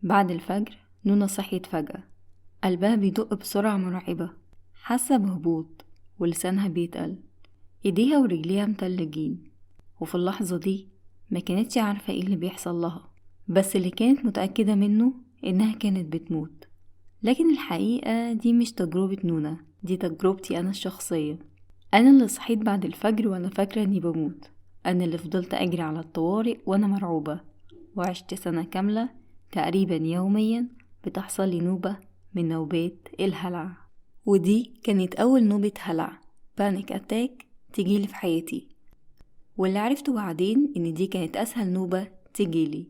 بعد الفجر نونا صحيت فجأة، قلبها بيدق بسرعة مرعبة، حاسة بهبوط ولسانها بيتقل، ايديها ورجليها متلجين. وفي اللحظة دي ما كانتش عارفة ايه اللي بيحصل لها، بس اللي كانت متأكدة منه انها كانت بتموت. لكن الحقيقة دي مش تجربة نونا، دي تجربتي انا الشخصية. انا اللي صحيت بعد الفجر وانا فاكرة اني بموت، انا اللي فضلت اجري على الطوارئ وانا مرعوبة، وعشت سنة كاملة تقريبا يوميا بتحصل لي نوبة من نوبات الهلع. ودي كانت أول نوبة هلع panic attack تجيلي في حياتي. واللي عرفته بعدين إن دي كانت أسهل نوبة تجيلي،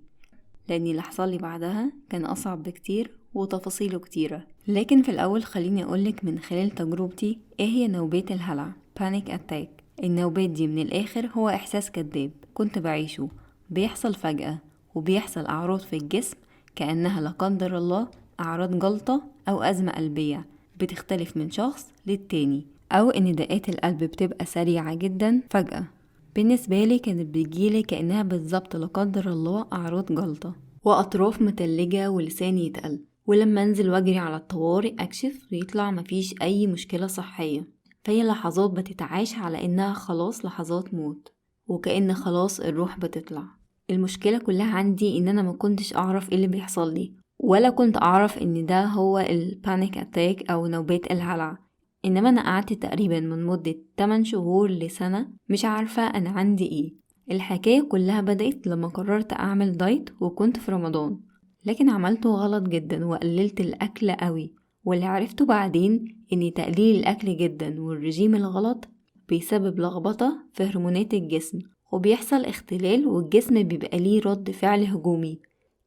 لأن اللي حصل لي بعدها كان أصعب بكتير وتفاصيله كتيرة. لكن في الأول خليني أقولك من خلال تجربتي إيه هي نوبات الهلع panic attack. النوبات دي من الآخر هو إحساس كذاب كنت بعيشه، بيحصل فجأة وبيحصل أعراض في الجسم كأنها لا قدر الله أعراض جلطة أو أزمة قلبية، بتختلف من شخص للتاني، أو إن دقات القلب بتبقى سريعة جدا فجأة. بالنسبة لي كانت بتجيلي كأنها بالظبط لا قدر الله أعراض جلطة، وأطراف متلجة ولساني يتقل. ولما أنزل وأجري على الطوارئ أكشف ويطلع مفيش أي مشكلة صحية. فهي لحظات بتتعاش على إنها خلاص لحظات موت، وكأن خلاص الروح بتطلع. المشكلة كلها عندي إن أنا ما كنتش أعرف إيه اللي بيحصل لي، ولا كنت أعرف إن ده هو ال panic attack أو نوبات الهلع. إنما أنا قعدت تقريبا من مدة 8 شهور لسنة مش عارفة أنا عندي إيه. الحكاية كلها بدأت لما قررت أعمل دايت وكنت في رمضان، لكن عملته غلط جدا وقللت الأكل قوي. واللي عرفته بعدين إن تقليل الأكل جدا والرجيم الغلط بيسبب لخبطة في هرمونات الجسم، وبيحصل اختلال، والجسم بيبقى ليه رد فعل هجومي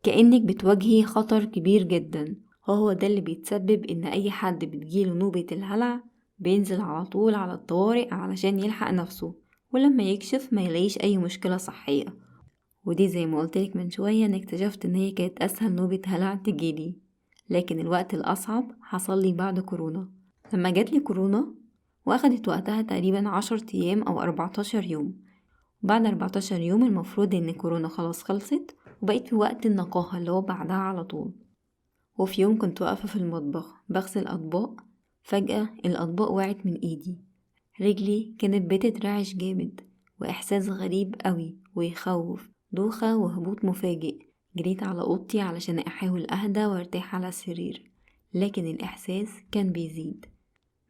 كأنك بتواجهي خطر كبير جدا. وهو ده اللي بيتسبب إن أي حد بتجيله نوبة الهلع بينزل على طول على الطوارئ علشان يلحق نفسه، ولما يكشف ما يلاقيش أي مشكلة صحية. ودي زي ما قلتلك من شوية أنا اكتشفت إن هي كانت أسهل نوبة هلع تجيلي. لكن الوقت الأصعب حصل لي بعد كورونا. لما جاتلي كورونا وأخدت وقتها تقريبا 10 أيام أو 14 يوم. بعد 14 يوم المفروض إن كورونا خلاص خلصت وبقيت في وقت النقاهة اللي هو بعدها على طول. وفي يوم كنت واقفة في المطبخ بغسل أطباق، فجأة الأطباق وقعت من إيدي، رجلي كانت بتترعش جامد، وإحساس غريب قوي ويخوف، دوخة وهبوط مفاجئ. جريت على أوضتي علشان أحاول أهدى وارتاح على السرير، لكن الإحساس كان بيزيد.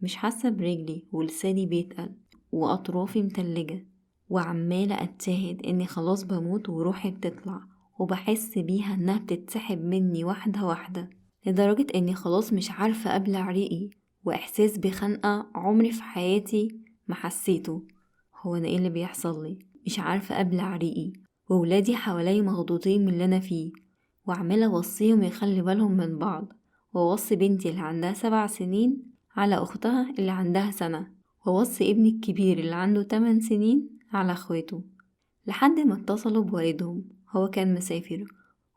مش حاسة برجلي ولساني بيتقل وأطرافي متلجة، وعمالة أتشاهد إني خلاص بموت وروحي بتطلع، وبحس بيها إنها بتتسحب مني واحدة واحدة، لدرجة إني خلاص مش عارفة أبلع ريقي، وإحساس بخنقة عمري في حياتي ما حسيته. هو أنا إيه اللي بيحصل لي؟ مش عارفة أبلع ريقي، وولادي حوالي مخضوضين من اللي أنا فيه، وعمالة أوصيهم يخلي بالهم من بعض، وأوصي بنتي اللي عندها 7 سنين على أختها اللي عندها سنة، وأوصي ابني الكبير اللي عنده 8 سنين على أخواته، لحد ما اتصلوا بوالدهم. هو كان مسافر،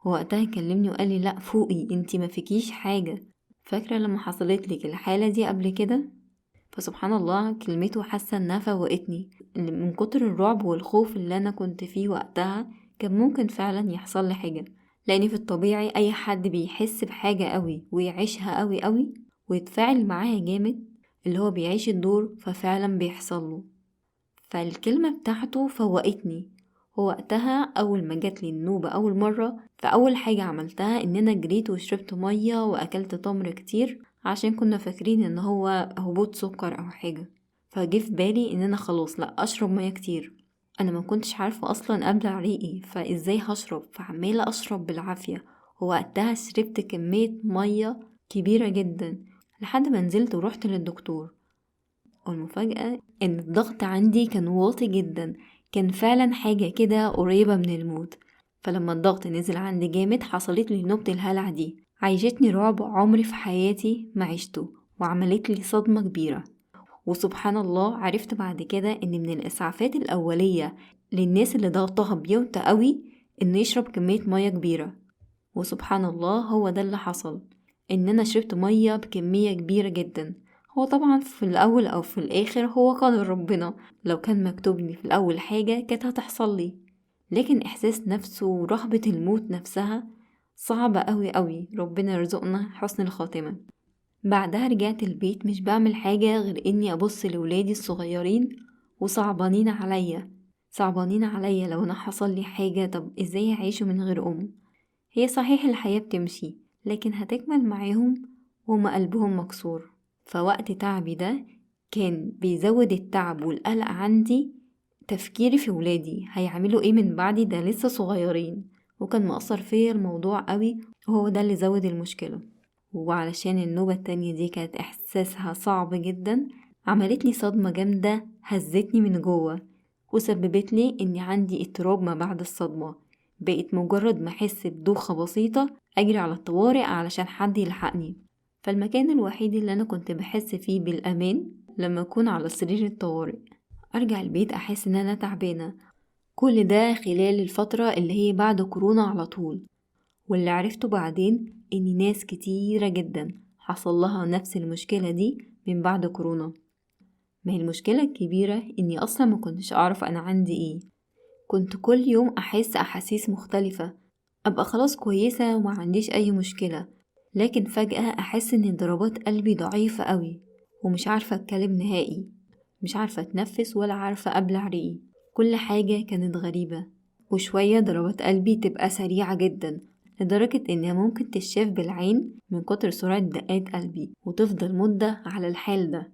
ووقتها كلمني وقال لي لا فوقي، انتي ما فيكيش حاجة، فاكرة لما حصلت لك الحالة دي قبل كده؟ فسبحان الله كلمته حاسة انها فوقتني من كتر الرعب والخوف اللي انا كنت فيه وقتها. كان ممكن فعلا يحصل لي حاجة، لان في الطبيعي اي حد بيحس بحاجة قوي ويعيشها قوي قوي ويتفاعل معاها جامد، اللي هو بيعيش الدور، ففعلا بيحصل له. فالكلمة بتاعته فوقتني. ووقتها أول ما جات لي النوبة أول مرة، فأول حاجة عملتها إن أنا جريت وشربت مية وأكلت تمر كتير، عشان كنا فاكرين إن هو هبوط سكر أو حاجة. فجه في بالي إن أنا خلاص لأ أشرب مية كتير. أنا ما كنتش عارفة أصلا أبلع ريقي، فإزاي هشرب؟ فعمالة أشرب بالعافية. ووقتها شربت كمية مية كبيرة جدا لحد ما نزلت ورحت للدكتور. والمفاجأة إن الضغط عندي كان واطي جدا، كان فعلا حاجة كده قريبة من الموت. فلما الضغط نزل عندي جامد حصلت لي نوبة الهلع دي، عيشتني رعب عمري في حياتي ما عشته، وعملت لي صدمة كبيرة. وسبحان الله عرفت بعد كده إن من الإسعافات الأولية للناس اللي ضغطها بيوطى قوي إنه يشرب كمية مية كبيرة. وسبحان الله هو ده اللي حصل، إن أنا شربت مية بكمية كبيرة جدا. هو طبعا في الأول أو في الآخر هو قدر ربنا، لو كان مكتوب لي في الأول حاجة كانت هتحصل لي، لكن إحساس نفسه ورهبة الموت نفسها صعبة قوي قوي، ربنا يرزقنا حسن الخاتمة. بعدها رجعت البيت مش بعمل حاجة غير اني ابص لولادي الصغيرين وصعبانين عليا، صعبانين عليا لو انا حصل لي حاجة، طب ازاي هيعيشوا من غير ام؟ هي صحيح الحياة بتمشي، لكن هتكمل معاهم وما قلبهم مكسور. فوقت تعبي ده كان بيزود التعب والقلق عندي، تفكيري في ولادي هيعملوا ايه من بعدي، ده لسه صغيرين، وكان مأثر فيا الموضوع قوي، وهو ده اللي زود المشكلة. وعلشان النوبة التانية دي كانت احساسها صعب جدا، عملت لي صدمة جامدة هزتني من جوه، وسببت لي اني عندي اضطراب ما بعد الصدمة. بقيت مجرد ما احس بدوخة بسيطة اجري على الطوارئ علشان حد يلحقني. فالمكان الوحيد اللي انا كنت بحس فيه بالامان لما اكون على سرير الطوارئ. ارجع البيت احس ان انا تعبانة. كل ده خلال الفترة اللي هي بعد كورونا على طول. واللي عرفته بعدين ان ناس كتيرة جدا حصل لها نفس المشكلة دي من بعد كورونا. ما هي المشكلة الكبيرة اني اصلا ما كنتش اعرف انا عندي ايه. كنت كل يوم احس احاسيس مختلفة، ابقى خلاص كويسة وما عنديش اي مشكلة، لكن فجأة احس ان ضربات قلبي ضعيفة قوي ومش عارفة اتكلم نهائي، مش عارفة اتنفس ولا عارفة ابلع ريقي. كل حاجة كانت غريبة. وشوية ضربات قلبي تبقى سريعة جدا لدرجة انها ممكن تتشاف بالعين من كتر سرعة دقات قلبي، وتفضل مدة على الحال ده.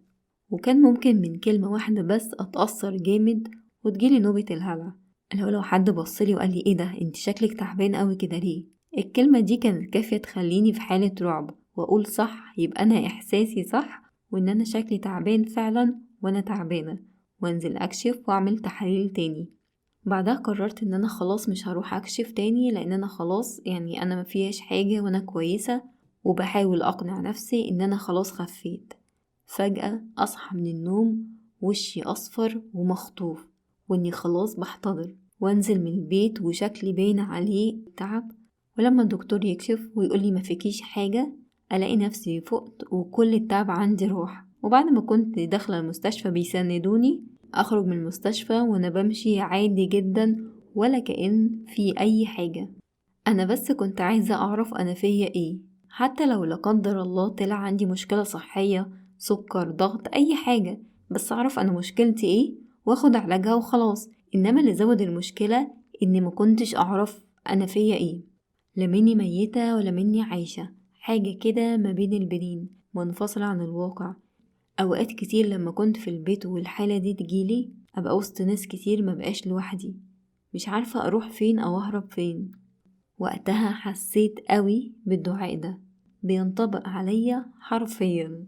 وكان ممكن من كلمة واحدة بس اتأثر جامد وتجيلي نوبة الهلع، لو حد بصلي وقال لي ايه ده انت شكلك تعبان قوي كده ليه، الكلمة دي كانت كافية تخليني في حالة رعب واقول صح، يبقى انا احساسي صح وان انا شكلي تعبان فعلا وانا تعبانة، وانزل اكشف واعمل تحاليل تاني. بعدها قررت ان انا خلاص مش هروح اكشف تاني، لان انا خلاص انا ما فيهاش حاجة وانا كويسة، وبحاول اقنع نفسي ان انا خلاص خفيت. فجأة اصحى من النوم وشي اصفر ومخطوف واني خلاص بحتضر، وانزل من البيت وشكلي باين عليه تعب. ولما الدكتور يكشف ويقولي ما فيكيش حاجة، الاقي نفسي فقت وكل التعب عندي راح. وبعد ما كنت داخلة المستشفى بيسندوني، اخرج من المستشفى وانا بمشي عادي جدا ولا كأن في اي حاجة. انا بس كنت عايزة اعرف انا فيا ايه، حتى لو لا قدر الله طلع عندي مشكلة صحية، سكر، ضغط، اي حاجة، بس اعرف انا مشكلتي ايه واخد علاجها وخلاص. انما اللي زود المشكلة اني ما كنتش اعرف انا فيا ايه، لا مني ميتة ولا مني عايشة، حاجة كده ما بين البنين، منفصلة عن الواقع. اوقات كتير لما كنت في البيت والحالة دي تجيلي ابقى وسط ناس كتير، ما بقاش لوحدي، مش عارفة اروح فين او اهرب فين. وقتها حسيت قوي بالدعاء ده بينطبق عليا حرفيا،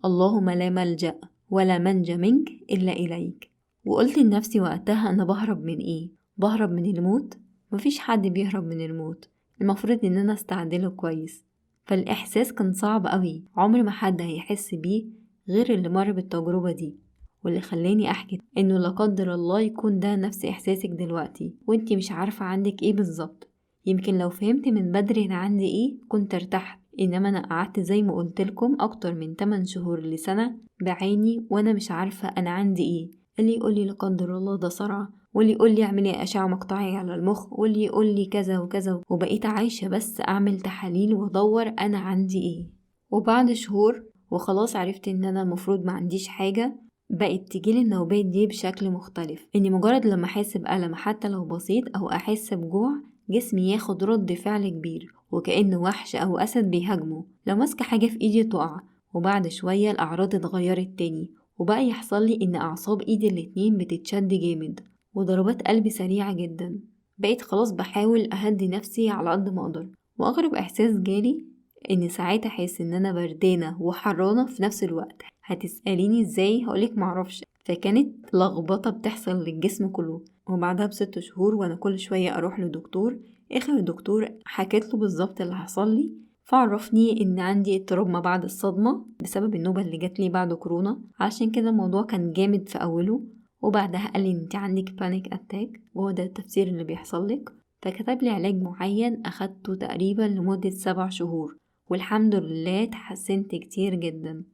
اللهم لا ملجأ ولا منجا منك إلا إليك. وقلت لنفسي وقتها أنا بهرب من إيه؟ بهرب من الموت؟ مفيش حد بيهرب من الموت، المفروض إن أنا استعدله كويس. فالإحساس كان صعب قوي، عمر ما حد هيحس بيه غير اللي مر بالتجربة دي. واللي خلاني أحكي إنه لا قدر الله يكون ده نفس إحساسك دلوقتي وإنتي مش عارفة عندك إيه بالظبط. يمكن لو فهمت من بدري أنا عندي إيه كنت ارتحت، إنما أنا قعدت زي ما قلت لكم أكتر من 8 شهور لسنة بعيني وأنا مش عارفة أنا عندي إيه. اللي يقول لي لا قدر الله ده صرع، واللي يقول لي اعملي أشعة مقطعية على المخ، واللي يقول لي كذا وكذا، وبقيت عايشة بس أعمل تحاليل وأدور أنا عندي إيه. وبعد شهور وخلاص عرفت إن أنا المفروض ما عنديش حاجة، بقت تجيلي النوبات دي بشكل مختلف، إني مجرد لما أحس بألم حتى لو بسيط أو أحس بجوع جسمي ياخد رد فعل كبير وكأنه وحش أو أسد بيهاجمه، لو ماسكة حاجة في إيدي تقع. وبعد شوية الأعراض اتغيرت تاني، وبقى يحصل لي إن أعصاب إيدي الاتنين بتتشد جامد وضربات قلبي سريعة جدا. بقيت خلاص بحاول أهدي نفسي على قد ما أقدر. وأغرب إحساس جالي إن ساعات أحس إن أنا بردانة وحرانة في نفس الوقت. هتسأليني إزاي؟ هقولك معرفش. فكانت لخبطة بتحصل للجسم كله. وبعدها ب6 شهور وأنا كل شوية أروح لدكتور، آخر دكتور حكيت له بالظبط اللي حصل لي، فعرفني إن عندي اضطراب ما بعد الصدمة بسبب النوبة اللي جات لي بعد كورونا، عشان كده الموضوع كان جامد في أوله. وبعدها قال لي انت عندك panic attack وهو ده التفسير اللي بيحصل لك، فكتب لي علاج معين أخدته تقريبا لمدة 7 شهور، والحمد لله تحسنت كتير جدا.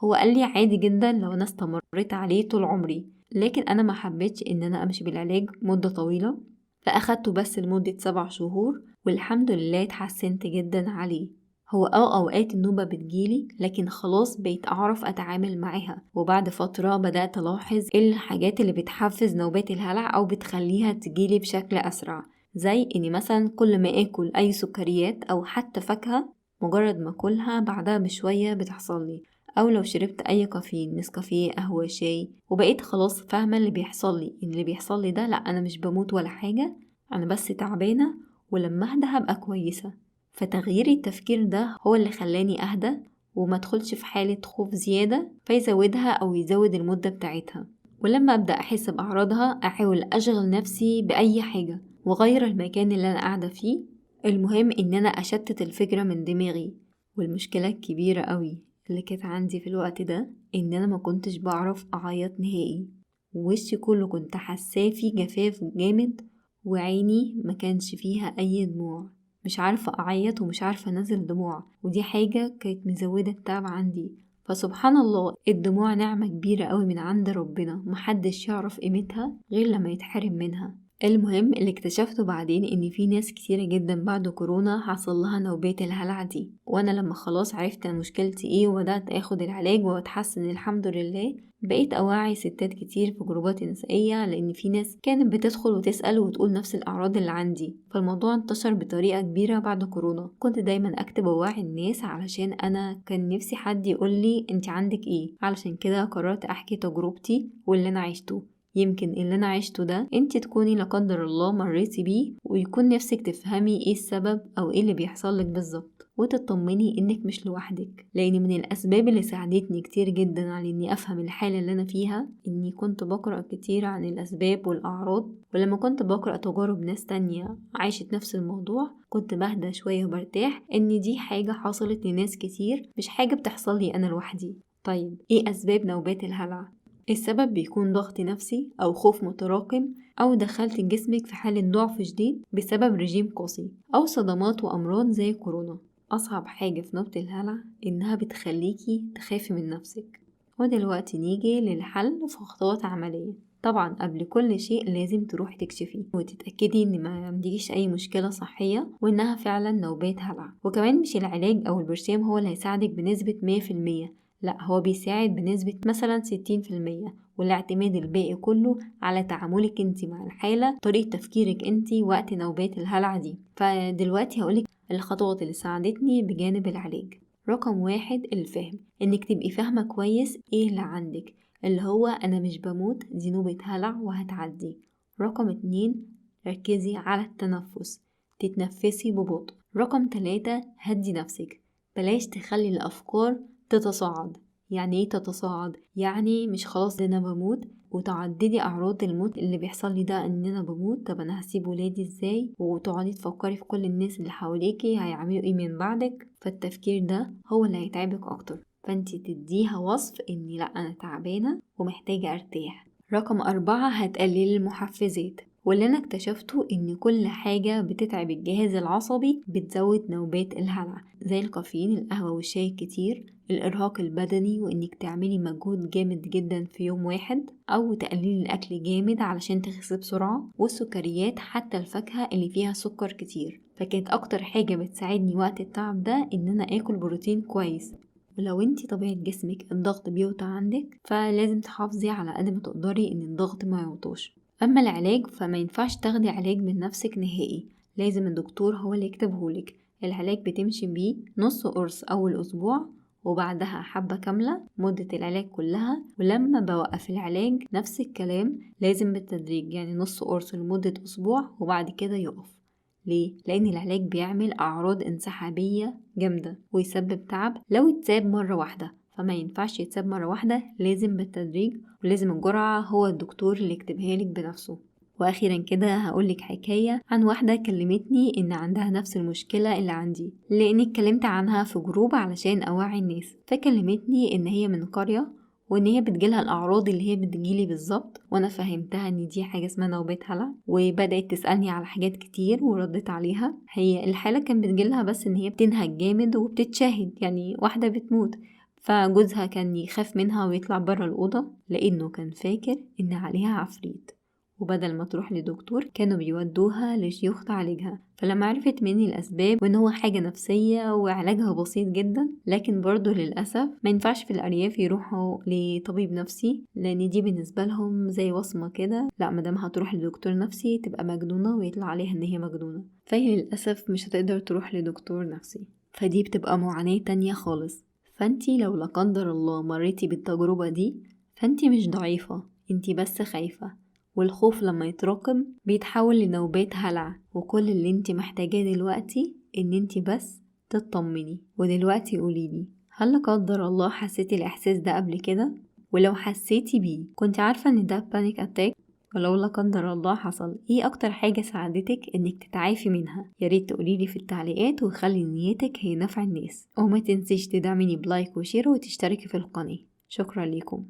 هو قال لي عادي جدا لو انا استمريت عليه طول عمري، لكن انا ما حبيتش ان انا امشي بالعلاج مدة طويلة، فأخدته بس لمدة 7 شهور والحمد لله اتحسنت جدا عليه. هو أوقات النوبة بتجيلي، لكن خلاص بقيت أعرف أتعامل معاها. وبعد فترة بدأت ألاحظ إيه الحاجات اللي بتحفز نوبات الهلع أو بتخليها تجيلي بشكل أسرع، زي إني مثلا كل ما آكل أي سكريات أو حتى فاكهة مجرد ما أكلها بعدها بشوية بتحصل لي، أو لو شربت أي كافيين، نسكافيه، قهوة، شاي. وبقيت خلاص فاهمة اللي بيحصل لي، إن اللي بيحصل لي ده لأ أنا مش بموت ولا حاجة، أنا بس تعبانة ولما أهدى هبقى كويسة. فتغيير التفكير ده هو اللي خلاني أهدى وما أدخلش في حالة خوف زيادة فيزودها أو يزود المدة بتاعتها. ولما أبدأ أحس بأعراضها أحاول أشغل نفسي بأي حاجة وغير المكان اللي أنا قاعدة فيه، المهم إن أنا أشتت الفكرة من دماغي. والمشكلة الكبيرة قوي اللي كانت عندي في الوقت ده إن أنا ما كنتش بعرف أعيط نهائي، ووشي كله كنت حاساه فيه جفاف جامد، وعيني ما كانش فيها أي دموع، مش عارفة أعيط ومش عارفة أنزل دموع، ودي حاجة كانت مزودة التعب عندي. فسبحان الله الدموع نعمة كبيرة قوي من عند ربنا، محدش يعرف قيمتها غير لما يتحرم منها. المهم اللي اكتشفته بعدين ان في ناس كتيرة جدا بعد كورونا حصل لها نوبات الهلع دي، وانا لما خلاص عرفت مشكلتي ايه وبدأت اخد العلاج واتحسن الحمد لله، بقيت اوعي ستات كتير في جروبات نسائية، لان في ناس كانت بتدخل وتسأل وتقول نفس الاعراض اللي عندي. فالموضوع انتشر بطريقة كبيرة بعد كورونا. كنت دايما اكتب واوعي الناس علشان انا كان نفسي حد يقول لي انت عندك ايه، علشان كده قررت احكي تجربتي واللي انا عشته. يمكن اللي انا عشته ده انت تكوني لا قدر الله مريتي بيه ويكون نفسك تفهمي ايه السبب او ايه اللي بيحصل لك بالظبط، وتطمني انك مش لوحدك. لان من الاسباب اللي ساعدتني كتير جدا على اني افهم الحالة اللي انا فيها اني كنت بقرأ كتير عن الاسباب والاعراض، ولما كنت بقرأ تجارب ناس تانية عاشت نفس الموضوع كنت بهدى شوية وبرتاح ان دي حاجة حصلت لناس كتير، مش حاجة بتحصل لي انا لوحدي. طيب ايه اسباب نوبات الهلع؟ السبب بيكون ضغط نفسي أو خوف متراكم، أو دخلت جسمك في حالة ضعف شديد بسبب رجيم قاسي، أو صدمات وأمراض زي كورونا. أصعب حاجة في نوبة الهلع إنها بتخليكي تخافي من نفسك. ودلوقتي نيجي للحل في خطوات عملية. طبعا قبل كل شيء لازم تروحي تكشفي وتتأكدي إن ما عندكيش أي مشكلة صحية وإنها فعلا نوبات هلع. وكمان مش العلاج أو البرشام هو اللي هيساعدك بنسبة 100%، لا هو بيساعد بنسبة مثلا 60%، والاعتماد الباقي كله على تعاملك انت مع الحالة، طريقة تفكيرك انت وقت نوبات الهلع دي. فدلوقتي هقولك الخطوات اللي ساعدتني بجانب العلاج. رقم 1 الفهم، انك تبقي فاهمة كويس ايه اللي عندك، اللي هو انا مش بموت، دي نوبة هلع وهتعدي. رقم 2 ركزي على التنفس، تتنفسي ببطء. رقم 3 هدي نفسك، بلاش تخلي الافكار تتصاعد. يعني ايه تتصاعد؟ يعني مش خلاص ده انا بموت وتعددي اعراض الموت اللي بيحصل لي ده ان انا بموت، طب انا هسيب ولادي ازاي، وتقعدي تفكري في كل الناس اللي حواليكي هيعملوا ايه من بعدك. فالتفكير ده هو اللي هيتعبك اكتر، فانتي تديها وصف ان لا انا تعبانه ومحتاجه ارتاح. رقم 4 هتقللي المحفزات. واللي انا اكتشفته ان كل حاجة بتتعب الجهاز العصبي بتزود نوبات الهلع، زي الكافيين، القهوة والشاي كتير، الارهاق البدني وانك تعملي مجهود جامد جدا في يوم واحد، او تقللي الاكل جامد علشان تخسي بسرعة، والسكريات حتى الفاكهة اللي فيها سكر كتير. فكانت اكتر حاجة بتساعدني وقت التعب ده ان انا اكل بروتين كويس. ولو انتي طبيعة جسمك الضغط بيوطى عندك فلازم تحافظي على قد ما تقدري ان الضغط ما يوطاش. اما العلاج فما ينفعش تاخدي علاج من نفسك نهائي، لازم الدكتور هو اللي يكتبهولك. العلاج بتمشي بيه نص قرص اول اسبوع وبعدها حبة كاملة مدة العلاج كلها، ولما بوقف العلاج نفس الكلام، لازم بالتدريج، يعني نص قرص لمدة اسبوع وبعد كده يقف. ليه؟ لان العلاج بيعمل اعراض انسحابية جامدة ويسبب تعب لو اتساب مرة واحدة، فما ينفعش يتساب مرة واحدة، لازم بالتدريج، ولازم الجرعة هو الدكتور اللي يكتبها لك بنفسه. واخيرا كده هقولك حكاية عن واحدة كلمتني ان عندها نفس المشكلة اللي عندي، لاني اتكلمت عنها في group علشان اوعي الناس. فكلمتني ان هي من قرية وان هي بتجيلها الاعراض اللي هي بتجيلي بالظبط، وانا فهمتها ان دي حاجه اسمها نوبات هلع، وبدات تسالني على حاجات كتير ورديت عليها. هي الحاله كان بتجيلها بس ان هي بتنهج جامد وبتتشهد، يعني واحده بتموت، فجوزها كان يخاف منها ويطلع برا الأوضة لأنه كان فاكر إن عليها عفريت. وبدل ما تروح لدكتور كانوا بيودوها لشيوخ تعالجها. فلما عرفت مني الأسباب وإن هو حاجة نفسية وعلاجها بسيط جدا، لكن برضو للأسف ما ينفعش في الأرياف يروحوا لطبيب نفسي، لأن دي بالنسبة لهم زي وصمة كده، لا مادام هتروح لدكتور نفسي تبقى مجنونة ويطلع عليها إن هي مجنونة، فهي للأسف مش هتقدر تروح لدكتور نفسي. فدي بتبقى معاناة تانية خالص. فانتي لو لا قدر الله مريتي بالتجربة دي فانتي مش ضعيفة، انتي بس خايفة، والخوف لما يتراكم بيتحول لنوبات هلع، وكل اللي انتي محتاجاه دلوقتي ان انتي بس تطمني. ودلوقتي قوليلي، هل لا قدر الله حسيتي الاحساس ده قبل كده؟ ولو حسيتي بيه كنت عارفة ان ده panic attack؟ ولو لا قدر الله حصل، ايه اكتر حاجة ساعدتك انك تتعافي منها؟ ياريت تقوليلي في التعليقات، وخلي نيتك هي نفع الناس. وما تنسيش تدعميني ب like و share وتشتركي في القناة. شكرا لكم.